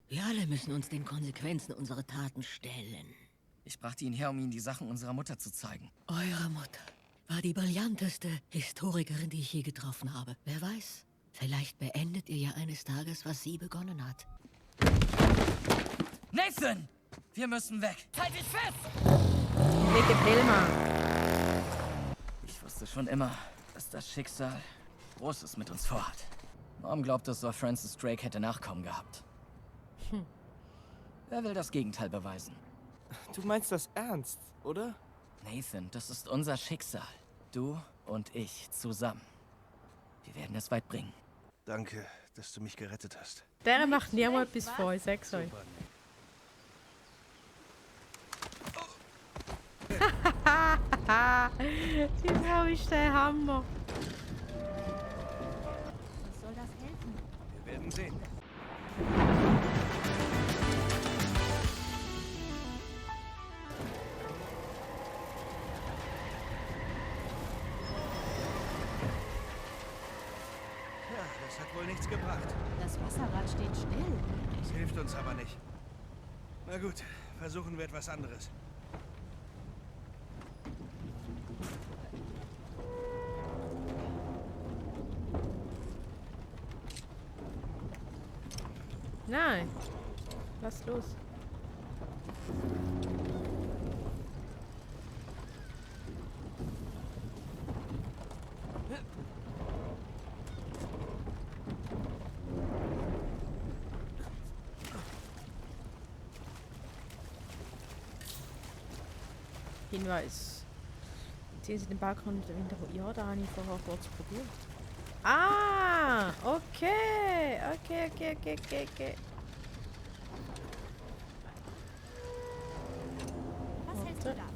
Wir alle müssen uns den Konsequenzen unserer Taten stellen. Ich brachte ihn her, um Ihnen die Sachen unserer Mutter zu zeigen. Eure Mutter war die brillanteste Historikerin, die ich je getroffen habe. Wer weiß, vielleicht beendet ihr ja eines Tages, was sie begonnen hat. Nathan! Wir müssen weg! Halt dich fest! Wege Pilma. Ich wusste schon immer, dass das Schicksal Großes mit uns vorhat. Mom glaubte, Sir Francis Drake hätte Nachkommen gehabt. Wer will das Gegenteil beweisen? Du meinst das ernst, oder? Nathan, das ist unser Schicksal. Du und ich zusammen. Wir werden es weit bringen. Danke, dass du mich gerettet hast. Der macht niemand etwas vor, ich sag's euch. Die Frau ist der Hammer. Was soll das helfen? Wir werden sehen. Ja, das hat wohl nichts gebracht. Das Wasserrad steht still. Das hilft uns aber nicht. Na gut, versuchen wir etwas anderes. Nein. Lass los. Hinweis. Ziehen Sie den Balkon in der... Ja, da habe ich vorher kurz probiert. Ah! Okay! Okay. Was hältst du davon?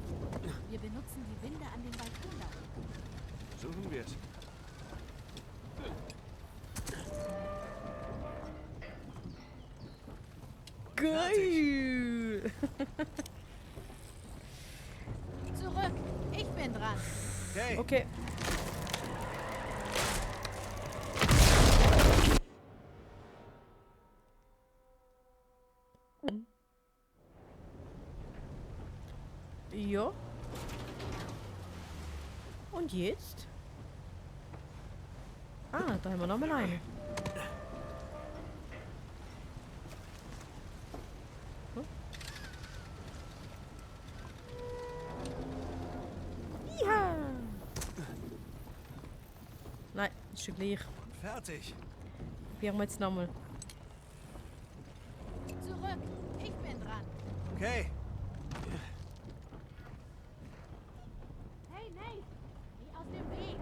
Wir benutzen die Winde an dem Balkon da unten. Versuchen wir es. Geil! Zurück! Ich bin dran. Okay. Okay. Ja. Und jetzt? Ah, da haben wir nochmal eine. Hm? Ja. Nein, ist schon gleich. Fertig. Probieren wir jetzt nochmal. Zurück! Ich bin dran. Okay. Hey, Nate! Geh aus dem Weg!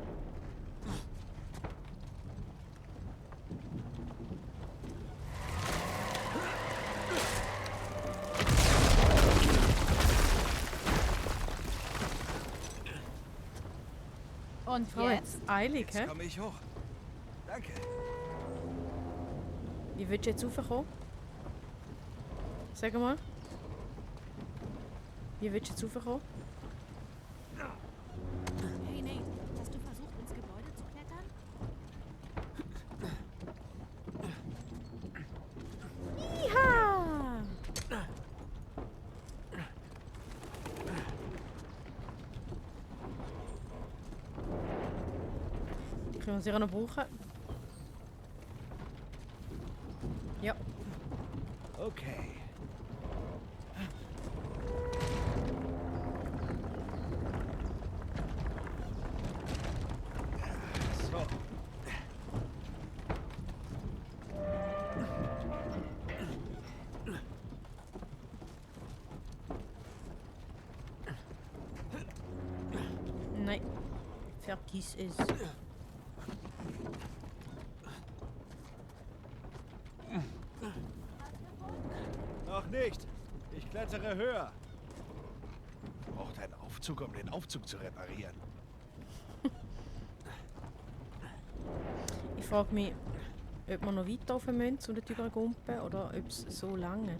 Und Frau, jetzt? jetzt eilig, hä? Jetzt komme ich hoch. Danke. Wie willst du jetzt raufkommen? Sag mal. Wie willst du jetzt raufkommen? Hey, Nate! Hast du versucht, ins Gebäude zu klettern? Ja! Die können wir sicher noch brauchen. Ja. Okay. So. Nein. Vergiss es. Noch nicht. Ich klettere höher. Braucht einen Aufzug, um den Aufzug zu reparieren. Ich frage mich, ob wir noch weiter auf müssen, um nicht übergumpen, oder ob es so lange.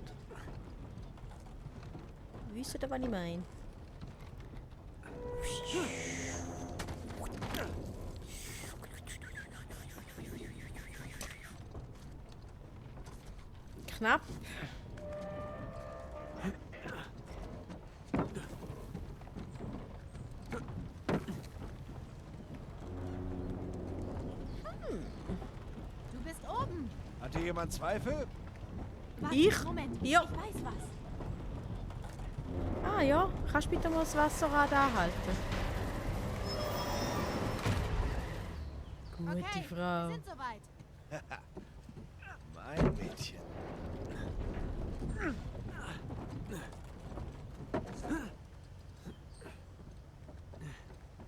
Wisst ihr, was ich meine? knapp. Du bist oben. Hat hier jemand Zweifel? Warte, Ich? Moment, Ja. ich weiß was. Ah ja, kannst du bitte mal das Wasserrad anhalten? Gute Okay, Frau. wir sind soweit. Mein Mädchen.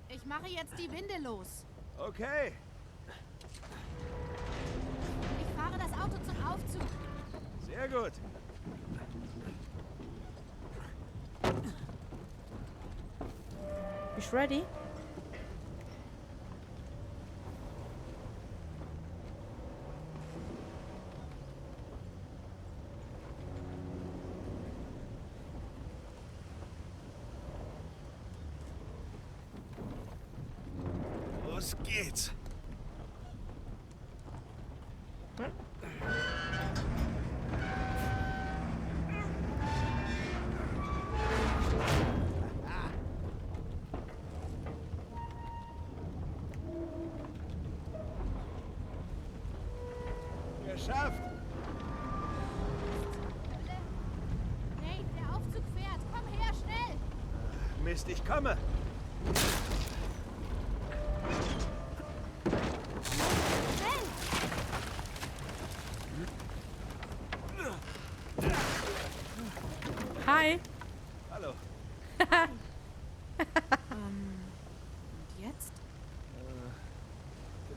Ich mache jetzt die Winde los. Okay. Ich fahre das Auto zum Aufzug. Sehr gut. Bist du ready? Los geht's. Geschafft. Nate, der Aufzug fährt. Komm her, schnell. Mist, ich komme. Schnell. Hi. Hallo. Und jetzt?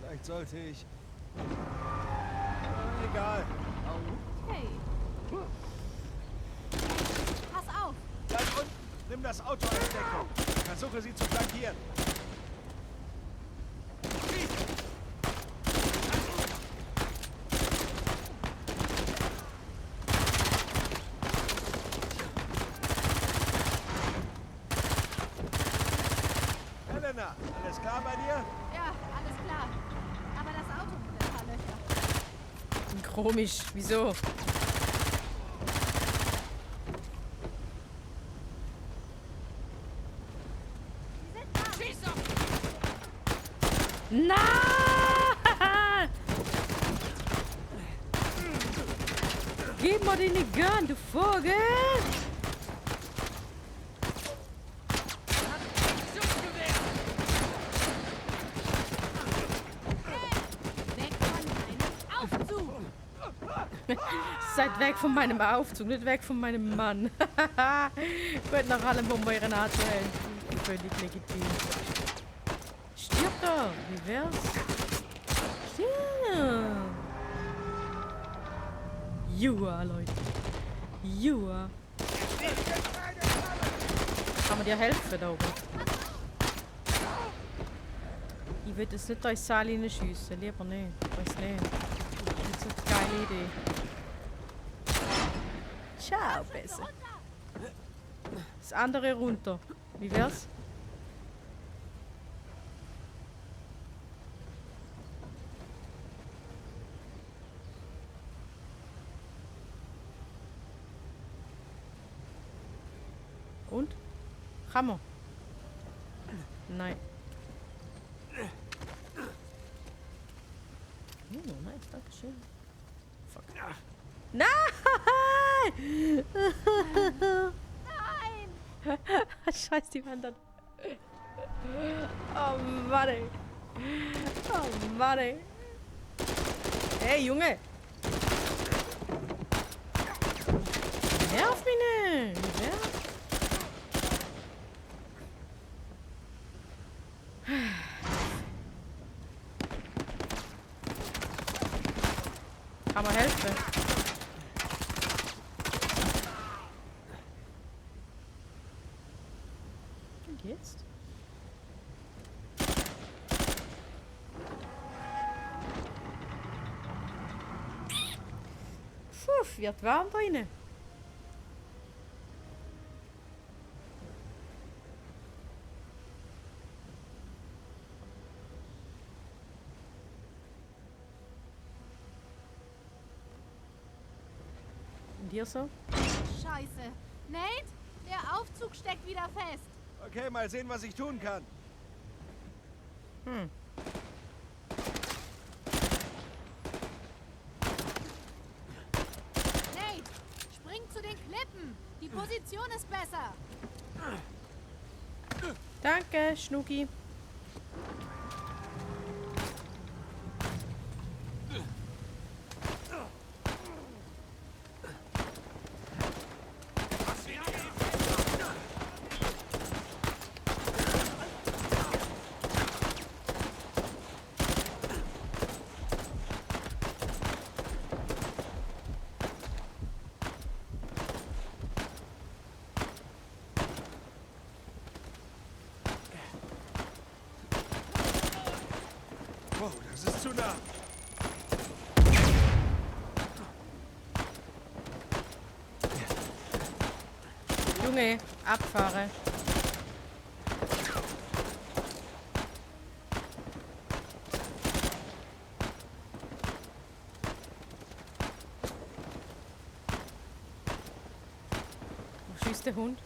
Vielleicht sollte ich... Egal. Okay. Pass auf. Bleib unten. Nimm das Auto als Deckung. Versuche sie zu flankieren. Helena, alles klar bei dir? Ja, alles klar. Aber das Auto hat ein paar Löcher. Komisch. Wieso? Die sind da. Schieß auf. Nein! Gib mal deine Gun, du Vogel! Weg von meinem Aufzug. Seid weg von meinem Aufzug, nicht weg von meinem Mann. Gut, nach allem, um euren Art zu helfen. Völlig legitim. Stirb doch! Wie wär's? Stirb! Jua, Leute. Jua. Kann man dir helfen da oben? Ich will jetzt nicht euch Saal schiessen, lieber nicht. Weiß nicht. Das ist so eine geile Idee. Ciao, besser. Das andere runter. Wie wär's? Und? Kann man? Nein. Oh, nice, danke schön. Fuck. Nein! Nein. Scheiß die Wand an. Oh Mann, ey. Oh Mann, ey. Hey, Junge! Nerv mich nicht! Nerv. Kann man helfen? Und jetzt? Puh, wird warm drinnen. dir so? Scheiße. Nate, der Aufzug steckt wieder fest. Okay, mal sehen, was ich tun kann. Nate, spring zu den Klippen. Die Position ist besser. Danke, Schnucki. Wow, das ist zu nah. Junge, abfahre. Wo schießt der Hund?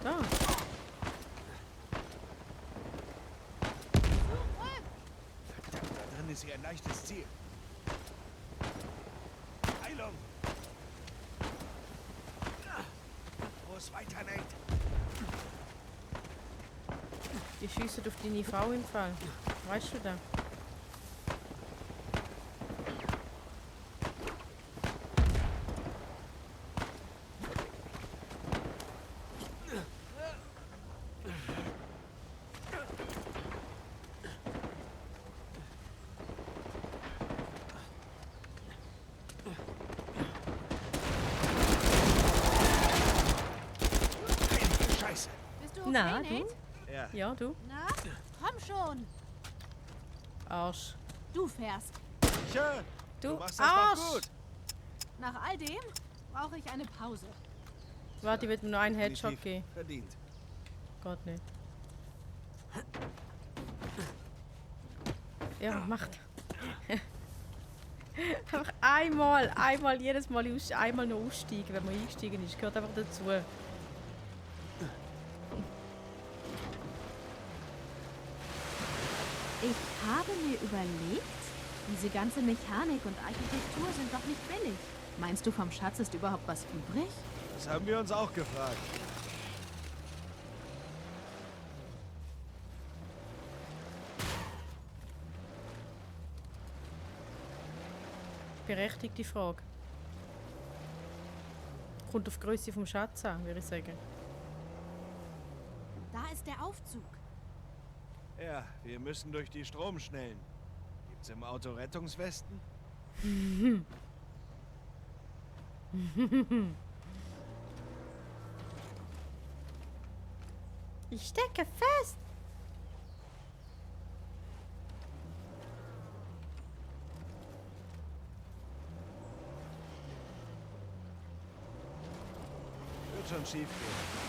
Da. Da drin ist hier ein leichtes Ziel. Heilung! Wo ist weiter, Nate? Die schießen auf deine Frau im Fall. Weißt du das? Scheiße. Bist du okay, Na, Nate? du? Ja. Ja, du? Na, komm schon. Arsch. Du fährst. Sicher? Du machst das Arsch! doch gut. Nach all dem brauche ich eine Pause. Warte, ich will mir nur einen Headshot Definitiv geben. verdient. Gott nicht. Ja, macht. Einfach einmal, jedes Mal einmal noch aussteigen, wenn man eingestiegen ist. Gehört einfach dazu. Ich habe mir überlegt, diese ganze Mechanik und Architektur sind doch nicht billig. Meinst du, vom Schatz ist überhaupt was übrig? Das haben wir uns auch gefragt. Berechtigte Frage. Kommt auf die Größe vom Schatz an, würde ich sagen. Da ist der Aufzug. Ja, wir müssen durch die Stromschnellen. Gibt's im Auto Rettungswesten? Ich stecke fest! Wird schon schief gehen.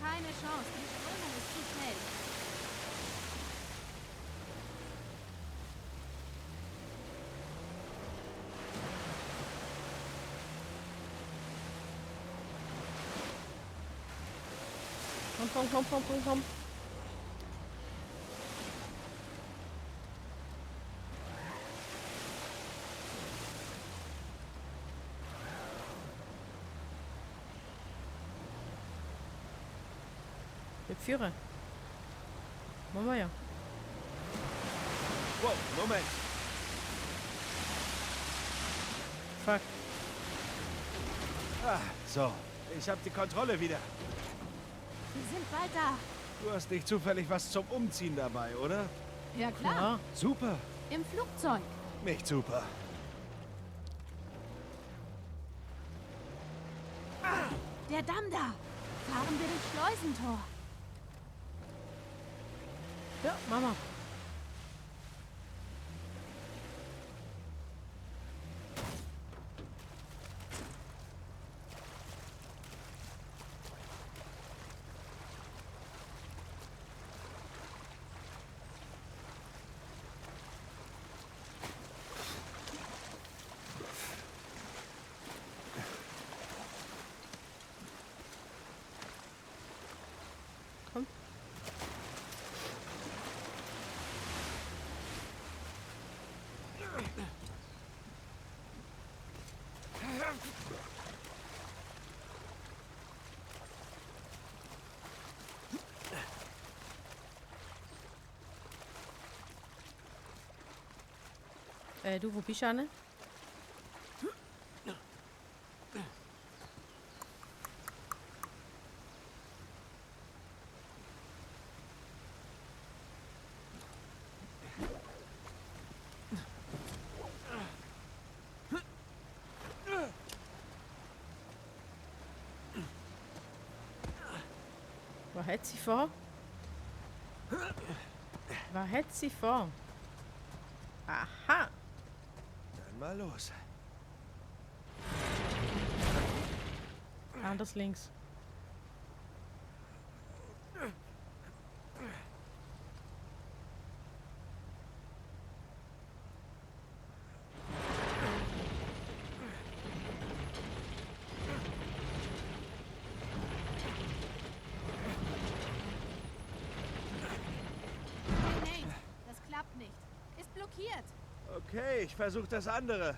Keine Chance, die Strömung ist zu schnell. Komm. Wir führen. Machen wir ja. Wow, Moment. Fuck. Ah, so. Ich habe die Kontrolle wieder. Wir sind bald da. Du hast nicht zufällig was zum Umziehen dabei, oder? Ja klar, Ja. Super. im Flugzeug. Nicht super. Der Damm da. Fahren wir durch Schleusentor. Ja, Mama. Du, wo bist du, Anne? Was hat sie vor? Was hat sie vor? Aha! Dann mal los. Anders links. Nee, das klappt nicht. Ist blockiert. Okay, ich versuche das andere.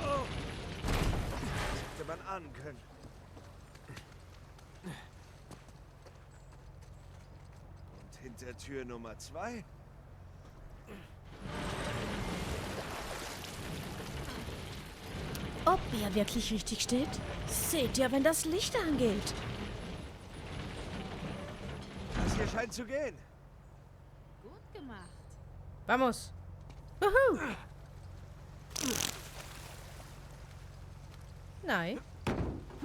Oh. Das hätte man ahnen können. Und hinter Tür Nummer 2? Ob er wirklich richtig steht? Seht ihr, wenn das Licht angeht. Das hier scheint zu gehen. Gut gemacht. Vamos! Wuhu! Nein.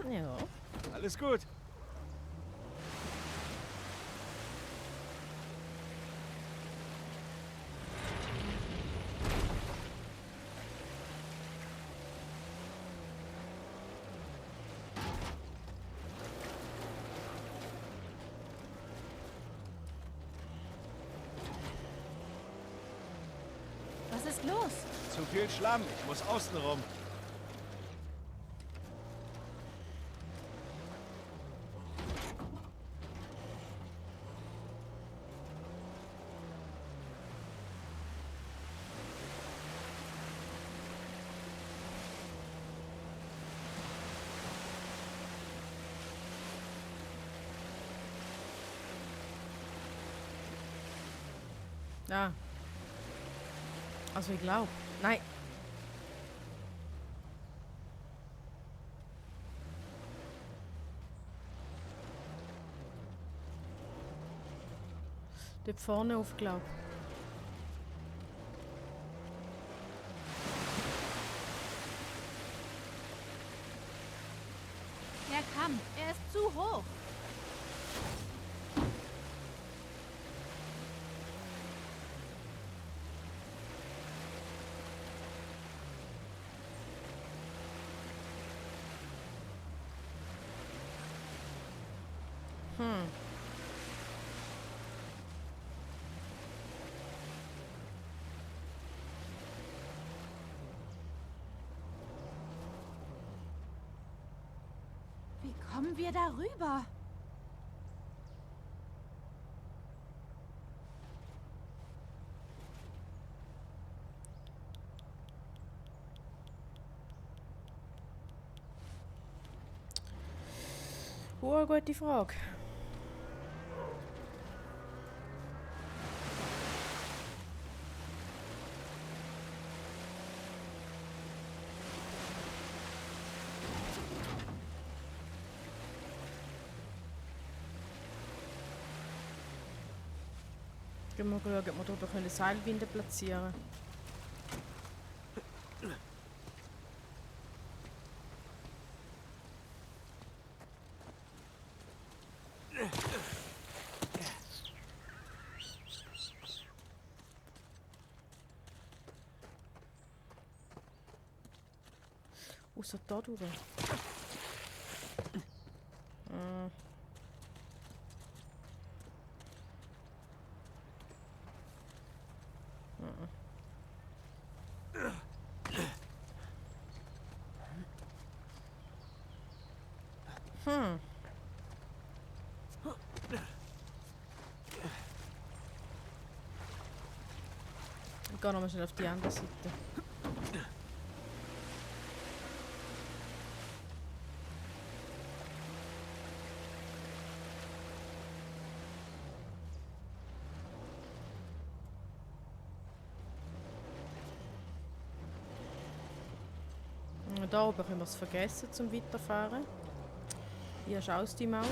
Ja. Alles gut. Was ist los? Zu viel Schlamm. Ich muss außen rum. Ja. Also ich glaube. Nein. Dort vorne auf, glaub. Der Kamm, er ist zu hoch. Wie kommen wir darüber? Gute Frage. Gehen wir schauen, ob wir dort eine Seilwinde platzieren. Außer da drüber. Ich gehe nochmal schnell auf die andere Seite. Und da oben können wir es vergessen zum Weiterfahren. Hier schaust du die Maus.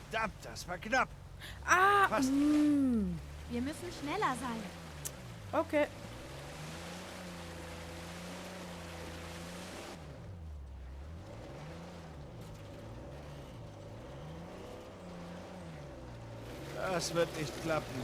Verdammt, das war knapp. Ah! Fast. Wir müssen schneller sein. Okay. Das wird nicht klappen.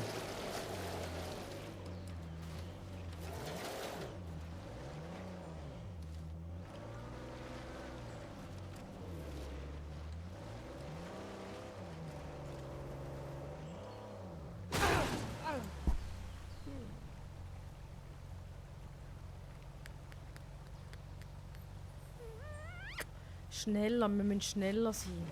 Schneller, wir müssen schneller sein.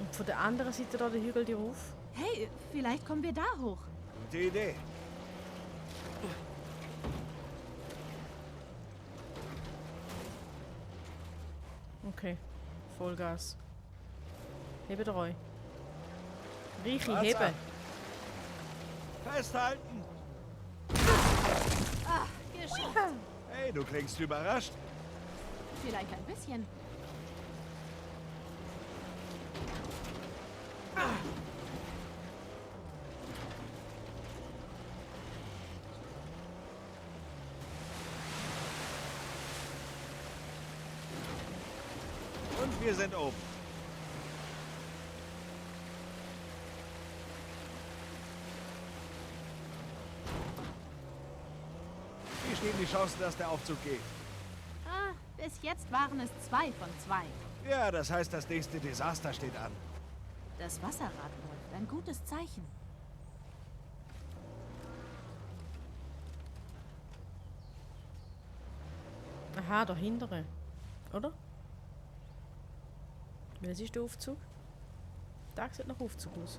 Und von der anderen Seite da der Hügel rauf. Hey, vielleicht kommen wir da hoch. Gute Idee. Okay, Vollgas. Hebe treu. Reiche, What's hebe. up? Festhalten! Ah, geschafft. Hey, du klingst überrascht. Vielleicht ein bisschen. Und wir sind oben. Wie stehen die Chancen, dass der Aufzug geht? Ah, bis jetzt waren es 2 von 2. Ja, das heißt, das nächste Desaster steht an. Das Wasserrad läuft. Ein gutes Zeichen. Aha, der hintere. Oder? Welches ist der Aufzug? Da sieht nach Aufzug aus.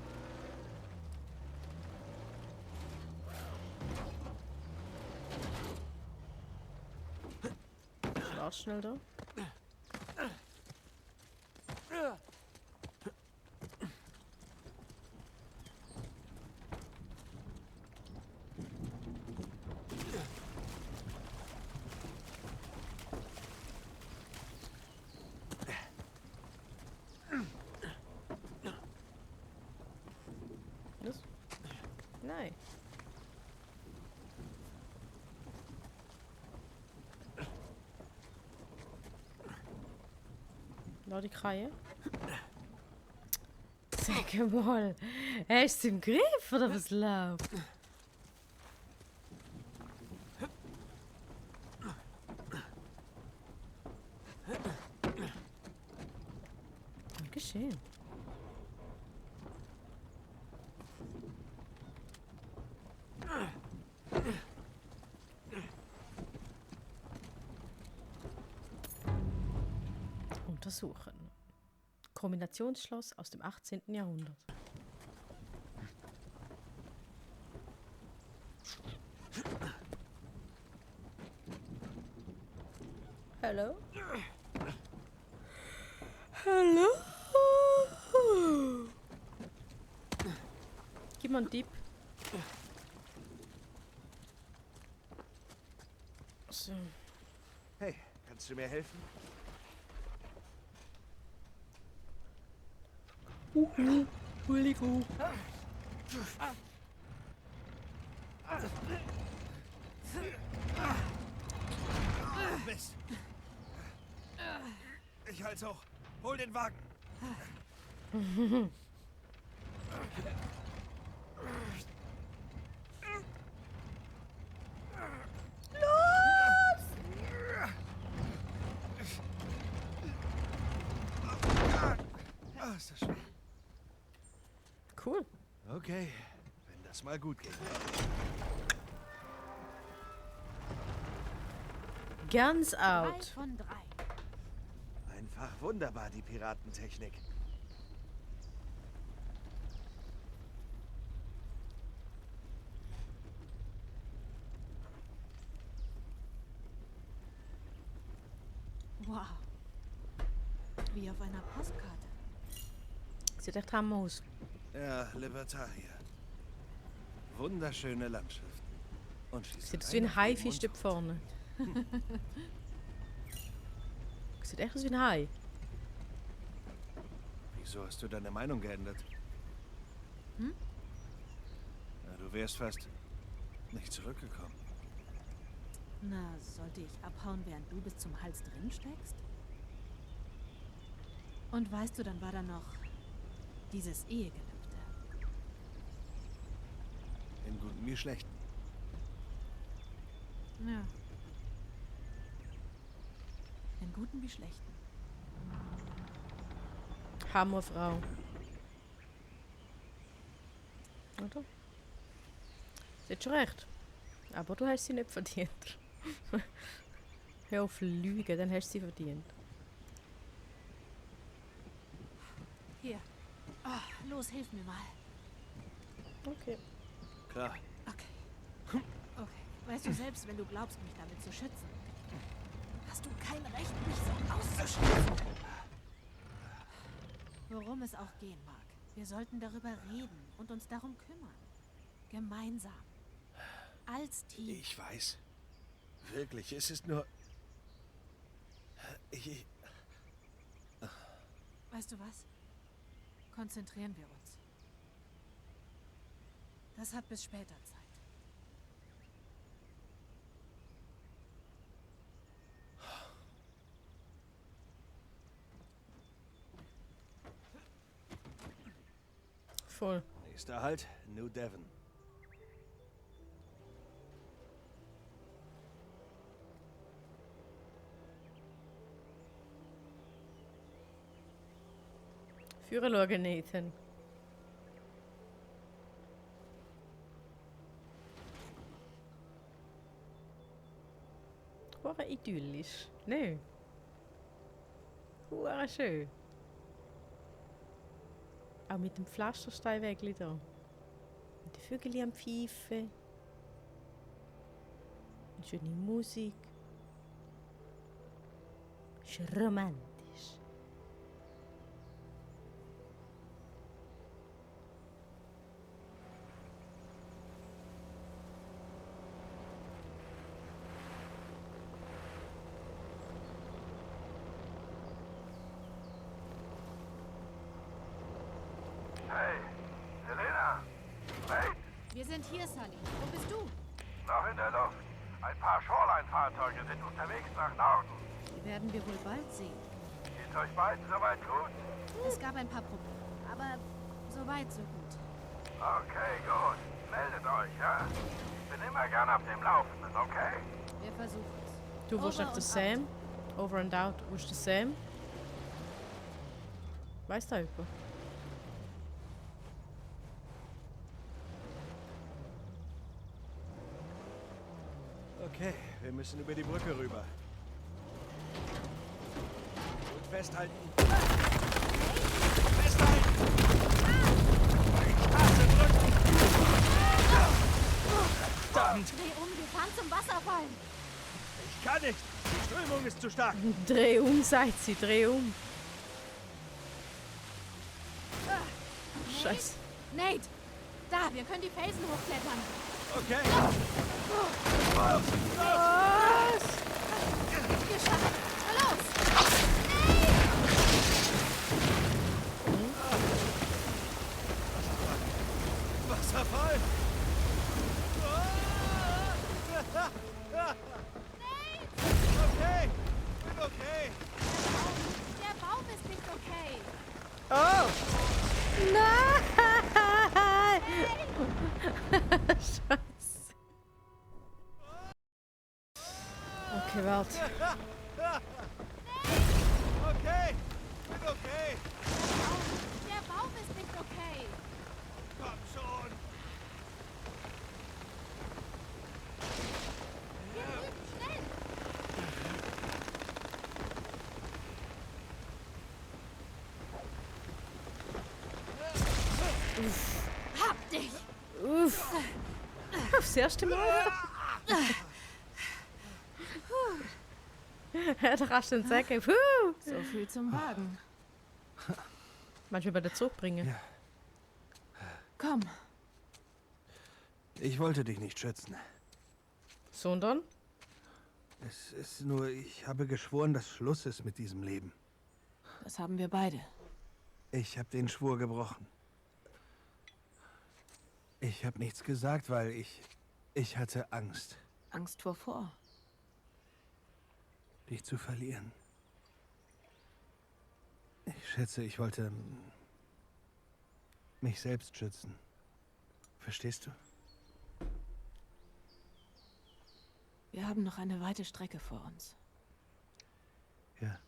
Warte schnell da. Was? Nein. Lade die Kreie. Sag mal, hast du es im Griff oder was läuft? Geschehen. Untersuchen. Kombinationsschloss aus dem 18. Jahrhundert. Hallo? Hallo? Gib mal einen Tipp. So. Hey, kannst du mir helfen? Entschuldigung. Mist. Ich halte hoch. Hol den Wagen. Ah, ist das schwer. Cool. Okay, wenn das mal gut geht. Guns 3 out. von 3. Einfach wunderbar, die Piratentechnik. Wow. Wie auf einer Postkarte. Sieht echt Hammer aus. Ja, Libertalia. wunderschöne Landschaften. Und Sieht aus wie ein Haifisch dort vorne. Sieht echt aus wie ein Hai. Wieso hast du deine Meinung geändert? Hm? Na, du wärst fast nicht zurückgekommen. Na, sollte ich abhauen, während du bis zum Hals drin steckst? Und weißt du, dann war da noch dieses Ehegelübde. In guten wie schlechten. Ja. In guten wie schlechten. Hammerfrau. Oder? Sie hat schon recht. Aber du hast sie nicht verdient. Hör auf Lügen, dann hast du sie verdient. Hier. Oh, los, hilf mir mal. Okay. Klar. Okay. Okay. Weißt du, selbst wenn du glaubst, mich damit zu schützen, hast du kein Recht, mich so auszuschließen. Worum es auch gehen mag, wir sollten darüber reden und uns darum kümmern. Gemeinsam. Als Team. Ich weiß. Wirklich, es ist nur... Weißt du was? Konzentrieren wir uns. Das hat bis später Zeit. Voll. Nächster Halt, New Devon. Führer schauen, Nathan. War idyllisch. Nö. War schön. Auch mit dem Pflastersteinwägli da. Und die Vögel am Pfeifen. Und schöne Musik. Ist romantisch. Hey, Selena! Hey, Wir sind hier, Sully. Wo bist du? noch in der Luft. Ein paar Shoreline-Fahrzeuge sind unterwegs nach Norden. Die werden wir wohl bald sehen. Geht's euch beiden soweit gut? Es gab ein paar Probleme, aber so weit, so gut. Okay, gut. Meldet euch, ja? Ich bin immer gern auf dem Laufenden, okay? Wir versuchen es. Du wirst nach der Sam. Over and out. Wo ist der Sam? Weiß da jemand? Okay, wir müssen über die Brücke rüber. Und festhalten. Festhalten! Die Straße drücken! Verdammt! Dreh um, wir fahren zum Wasserfall. Ich kann nicht! Die Strömung ist zu stark! Dreh um, sagt sie. Dreh um. Scheiße. Nate! Da, wir können die Felsen hochklettern. Okay! Geschafft. Los! Wasserfall! Okay! Bin okay! Der Baum ist nicht okay. Oh! Nein! Scheiße. Okay, warte. Okay! Bin okay! Der Baum ist nicht okay. Komm schon! Wir drüben, schnell. Hab dich. Uff. Aufs erste Mal. Ja, da rasch den Säcke. Puh. So viel zum Wagen. Manchmal bei der Zug bringen. Ja. Komm. Ich wollte dich nicht schützen. Sondern? Es ist nur, ich habe geschworen, dass Schluss ist mit diesem Leben. Das haben wir beide. Ich habe den Schwur gebrochen. Ich habe nichts gesagt, weil ich hatte Angst, Angst wovor? dich zu verlieren. Ich schätze, ich wollte mich selbst schützen. Verstehst du? Wir haben noch eine weite Strecke vor uns. Ja.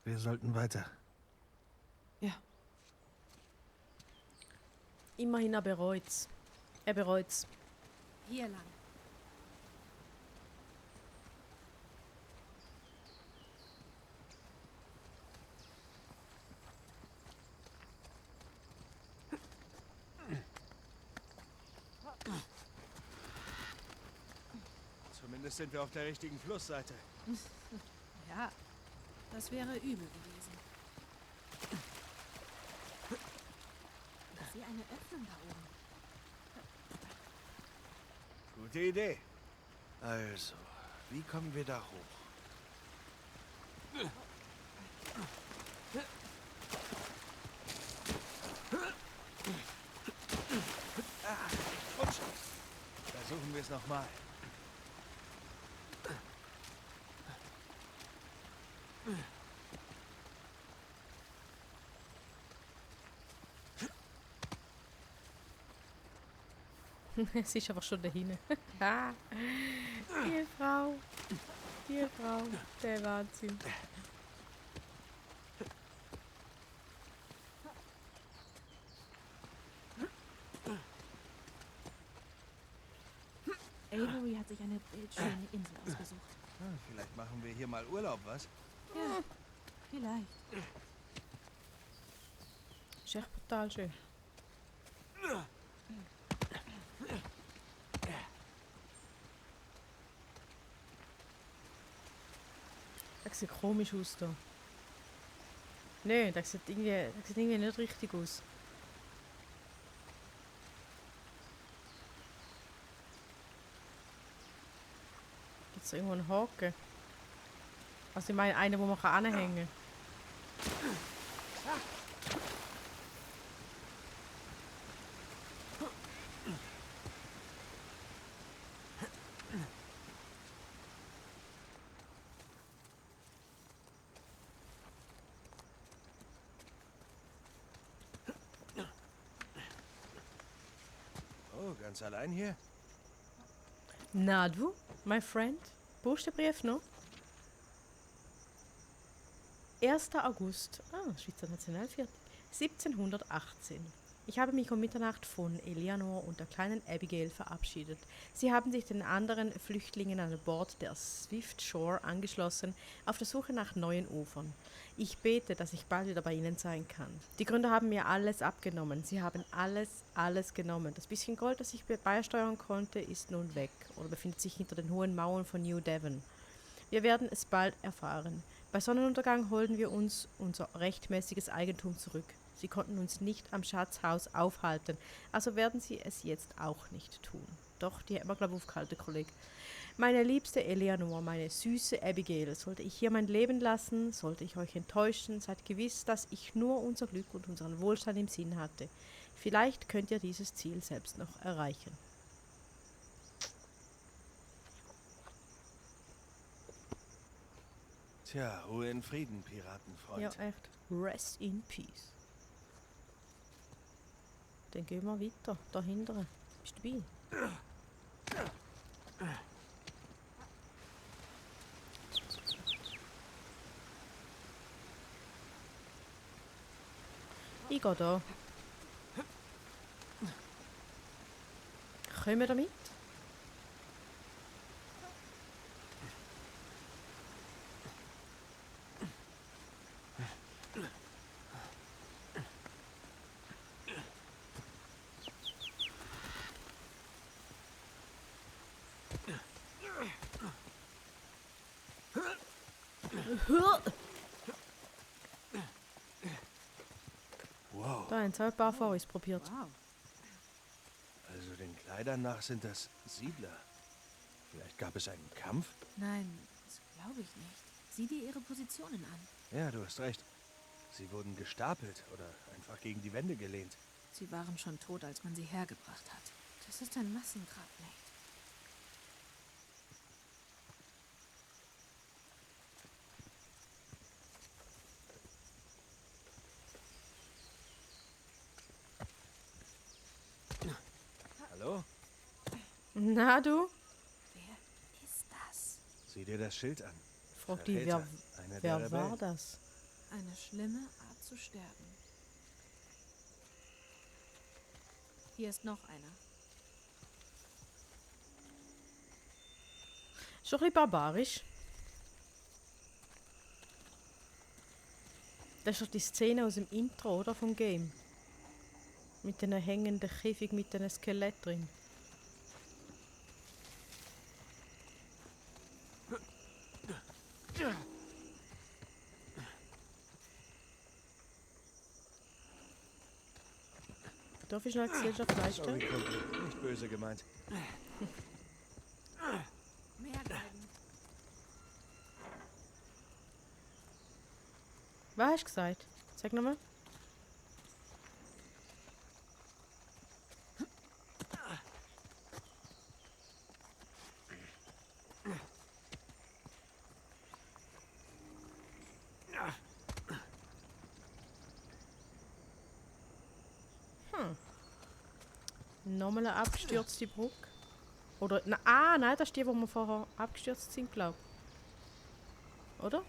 Wir sollten weiter. Ja. Immerhin er bereut's. Er bereut's. Hier lang. Zumindest sind wir auf der richtigen Flussseite. Ja, das wäre übel gewesen. Ich sehe eine Öffnung da oben. Gute Idee. Also, wie kommen wir da hoch? Rutsch. Versuchen wir es nochmal. Es ist einfach schon dahin. Die Frau. Die Frau. Der Wahnsinn. Avery hat sich eine bildschöne Insel ausgesucht. Vielleicht machen wir hier mal Urlaub, was? Ja, vielleicht. Ist echt total schön. Das sieht komisch aus da. Nö, das sieht irgendwie nicht richtig aus. Gibt es irgendwo einen Haken? Also ich meine einen, wo man anhängen kann. Oh, ganz allein hier? Na du, my friend? Brauchst du den Brief noch? 1. August, Schweizer Nationalviertel, 1718. Ich habe mich um Mitternacht von Eleanor und der kleinen Abigail verabschiedet. Sie haben sich den anderen Flüchtlingen an Bord der Swift Shore angeschlossen, auf der Suche nach neuen Ufern. Ich bete, dass ich bald wieder bei ihnen sein kann. Die Gründer haben mir alles abgenommen. Sie haben alles genommen. Das bisschen Gold, das ich beisteuern konnte, ist nun weg oder befindet sich hinter den hohen Mauern von New Devon. Wir werden es bald erfahren. Bei Sonnenuntergang holen wir uns unser rechtmäßiges Eigentum zurück. Sie konnten uns nicht am Schatzhaus aufhalten, also werden sie es jetzt auch nicht tun. Doch, die hat man, glaube ich, aufgehalten, Kollege. Meine liebste Eleanor, meine süße Abigail, sollte ich hier mein Leben lassen, sollte ich euch enttäuschen, seid gewiss, dass ich nur unser Glück und unseren Wohlstand im Sinn hatte. Vielleicht könnt ihr dieses Ziel selbst noch erreichen. Tja, Ruhe in Frieden, Piratenfreund. Ja, echt. Rest in peace. Dann gehen wir weiter. Da hinten. Bist du dabei? Ich gehe da. Kommen wir damit? Wow, Da haben sie auch ein paar von uns probiert. Wow. also den Kleidern nach sind das Siedler. Vielleicht gab es einen Kampf? Nein, das glaube ich nicht. Sieh dir ihre Positionen an. Ja, du hast recht. Sie wurden gestapelt oder einfach gegen die Wände gelehnt. Sie waren schon tot, als man sie hergebracht hat. Das ist ein Massengrab, Nate. Hallo? Na du? Wer ist das? Sieh dir das Schild an. Frag die, wer, Verräter, einer der wer Rebellen. war das? Eine schlimme Art zu sterben. Hier ist noch einer. Ist doch ein bisschen barbarisch. Das ist doch die Szene aus dem Intro, oder? Vom Game. Mit den hängenden Käfig mit einem Skelett drin. Darf ich noch Gesellschaft leisten? Sorry, Kumpel. Nicht böse gemeint. Mehr Galgen. Was hast du gesagt? Sag nochmal. Nochmal eine abgestürzte Brücke. Oder, nein, das ist die, wo wir vorher abgestürzt sind, glaube ich. Oder?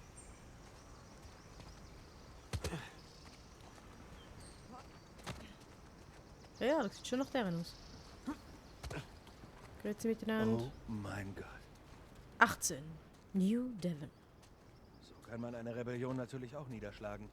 Ja, das sieht schon nach deren aus. Grüezi miteinander. Oh mein Gott. 18. New Devon. So kann man eine Rebellion natürlich auch niederschlagen.